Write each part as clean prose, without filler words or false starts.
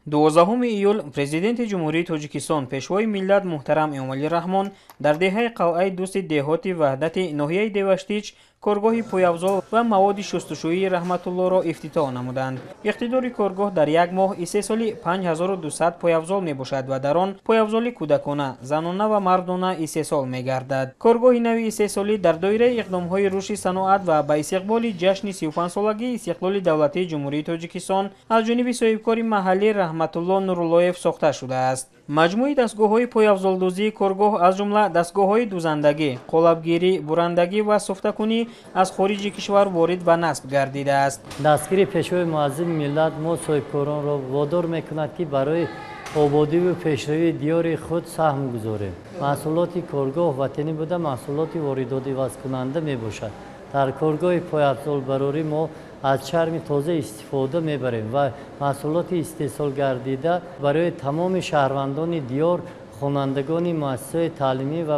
12 июл Президенти Ҷумҳурии Тоҷикистон, Пешвои миллат муҳтарам Эмомалӣ Раҳмон дар деҳаи Қалъаи Дӯсти деҳоти Ваҳдати ноҳияи Деваштич коргоҳи пойафзол ва маводи шустушӯии Раҳматуллоро ифтитоҳ намуданд. Иқтидори коргоҳ дар як моҳ истеҳсоли 5200 пойафзол мебошад ва дар он пойафзоли кӯдакона, занона ва мардона истеҳсол мегардад. Коргоҳи нави истеҳсолӣ дар доираи иқдомҳои рушди саноат ва ба истиқболи ҷашни 35-солагии истиқлоли давлатии Ҷумҳурии Тоҷикистон аз ҷониби соҳибкори маҳаллӣ Раҳматулло Нуруллоев сохта шудааст. Маҷмӯи дастгоҳҳои пойафзолдӯзии коргоҳ, аз ҷумла дастгоҳҳои дӯзандагӣ, қолабгирӣ, бурандагӣ ва суфтакунӣ аз хориҷи кишвар ворид ва насб гардидааст. Дастгири Пешвои муаззими миллат мо соҳибкоронро водор мекунад, ки барои ободиву пешравии диёри худ саҳм гузорем. Маҳсулоти коргоҳ ватанӣ буда, маҳсулоти воридотивазкунанда мебошад. Дар коргоҳи пойафзолбарорӣ мо аз чарми тоза истифода мебарем ва маҳсулоти истеҳсолгардида барои тамоми шаҳрвандони диёр, хонандагони муассисаҳои таълимӣ ва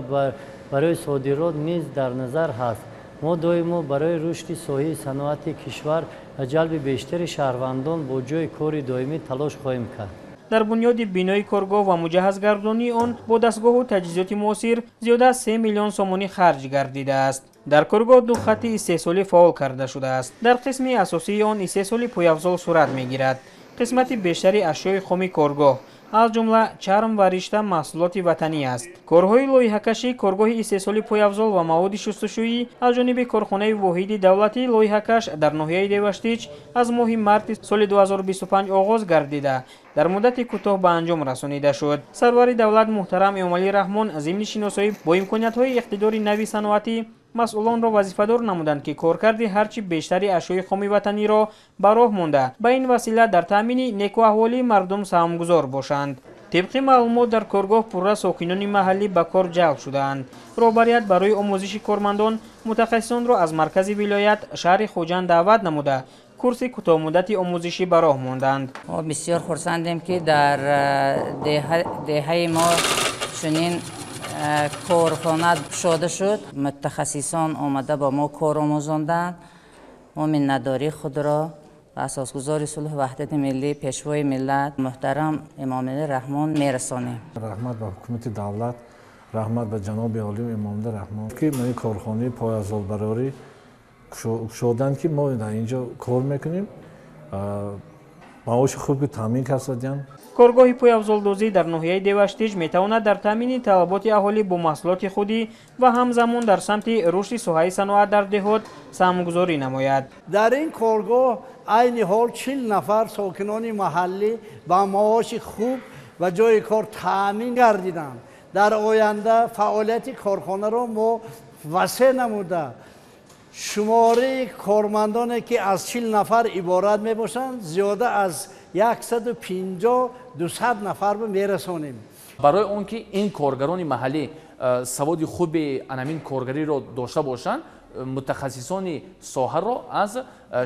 барои содирот низ дар назар ҳаст. Мо доимо барои рушди соҳаи саноати кишвар ва ҷалби бештари шаҳрвандон бо ҷойи кори доимӣ талош хоҳем кард. Дар бунёди бинои коргоҳ ва муҷаҳҳазгардонии он бо дастгоҳу таҷҳизоти муосир зиёда аз 3 миллион сомонӣ харҷ гардидааст. Дар коргоҳ ду хатти истеҳсолӣ фаъол карда шудааст. Дар қисми асосии он истеҳсоли пойафзол сурат мегирад. Қисмати бештари ашёи хоми коргоҳ, аз ҷумла чарм ва ришта, маҳсулоти ватанӣ аст. Корҳои лоиҳакашии коргоҳи истеҳсоли пойафзол ва маводи шустушӯӣ аз ҷониби корхонаи воҳиди давлатии лоиҳакаш дар ноҳияи Деваштич аз моҳи марти соли 2025 оғоз гардида, дар муддати кӯтоҳ ба анҷом расонида шуд. Сарвари давлат муҳтарам Эмомалӣ Раҳмон зимни шиносоӣ бо имкониятҳои иқтидори нави саноатӣ масъулонро вазифадор намуданд, ки коркарди ҳарчи бештари ашёи хоми ватаниро ба роҳ монда, ба ин васила дар таъмини некуаҳволии мардум саҳмгузор бошанд. Тибқи маълумот, дар коргоҳ пурра сокинони маҳаллӣ ба кор ҷалб шудаанд. Роҳбарият барои омӯзиши кормандон мутахассисонро аз маркази вилоят, шаҳри Хуҷанд даъват намуда, курси кӯтоҳмуддати омӯзишӣ ба роҳ монданд. Мо бисёр хурсандем, ки дар деҳаи мо чунин корхона кушода шуд. Мутахассисон омада ба мо кор омӯзонданд. Мо миннатдории худро ба асосгузори сулҳу ваҳдати миллӣ, Пешвои миллат муҳтарам Эмомалӣ Раҳмон мерасонем. Раҳмат ба ҳукумати давлат, раҳмат ба ҷаноби олим Эмомалӣ Раҳмон, ки ин корхонаи пойафзолбарорӣ кушоданд, ки мо дар инҷо кор мекунем, маоши хубе таъмин карданд. Коргоҳи пойафзолдӯзӣ дар ноҳияи Деваштич метавонад дар таъмини талаботи аҳолӣ бо маҳсулоти худӣ ва ҳамзамон дар самти рушди соҳаи саноат дар деҳот саҳмгузорӣ намояд. Дар ин коргоҳ айни ҳол 40 нафар сокинони маҳаллӣ ба маоши хуб ва ҷойи кор таъмин гардиданд. Дар оянда фаъолияти корхонаро мо васеъ намуда, шумораи кормандоне, ки аз 40 нафар иборат мебошанд, зиёда аз 150-200 нафар мерасонем. Барои он ки ин коргарони маҳаллӣ саводи хуби анамин коргариро дошта бошанд, мутахассисони соҳаро аз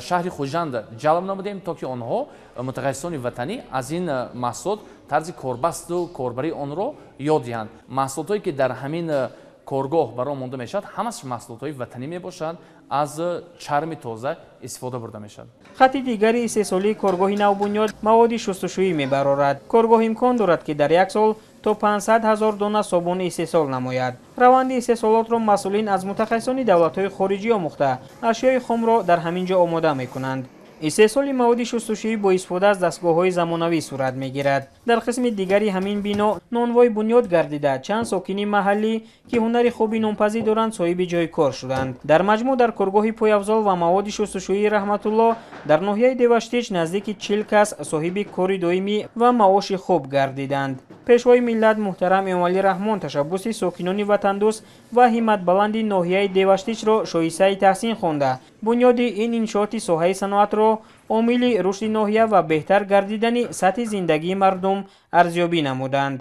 шаҳри Хуҷанд ҷалб намудем, то ки онҳо, мутахассисони ватанӣ, аз ин маҳсулот тарзи корбасту корбарии онро ёд диҳанд. Маҳсулотҳое, ки дар ҳамин коргоҳ баро монда мешавад, ҳамаш маҳсулотҳои ватанӣ мебошанд, аз чарми тоза истифода бурда мешавад. Хатти дигари истеҳсолии коргоҳи навбунёд маводи шустушӯӣ мебарорад. Коргоҳ имкон дорад, ки дар як сол то 500 ҳазор дона собун истеҳсол намояд. Раванди истеҳсолотро масъулин аз мутахассисони давлатҳои хориҷӣ омӯхта, ашёи хомро дар ҳамин ҷо омода мекунанд. Истеҳсоли маводи шустушӯӣ бо истифода аз дастгоҳҳои замонавӣ сурат мегирад. Дар қисми дигари ҳамин бино нонвой бунёд гардида, чанд сокини маҳаллӣ, ки ҳунари хуби нонпазӣ доранд, соҳиби ҷойи кор шуданд. Дар маҷмӯъ дар коргоҳи пойафзол ва маводи шустушӯии Раҳматулло дар ноҳияи Деваштич наздики 40 кас соҳиби кори доимӣ ва маоши хуб гардиданд. Пешвои миллат муҳтарам Эмомалӣ Раҳмон ташаббуси сокинони ватандӯст ва ҳимматбаланди ноҳияи Деваштичро шоистаи таҳсин хонда, бунёди ин иншооти соҳаи саноатро омили рушди ноҳия ва беҳтар гардидани сатҳи зиндагии мардум арзёбӣ намуданд.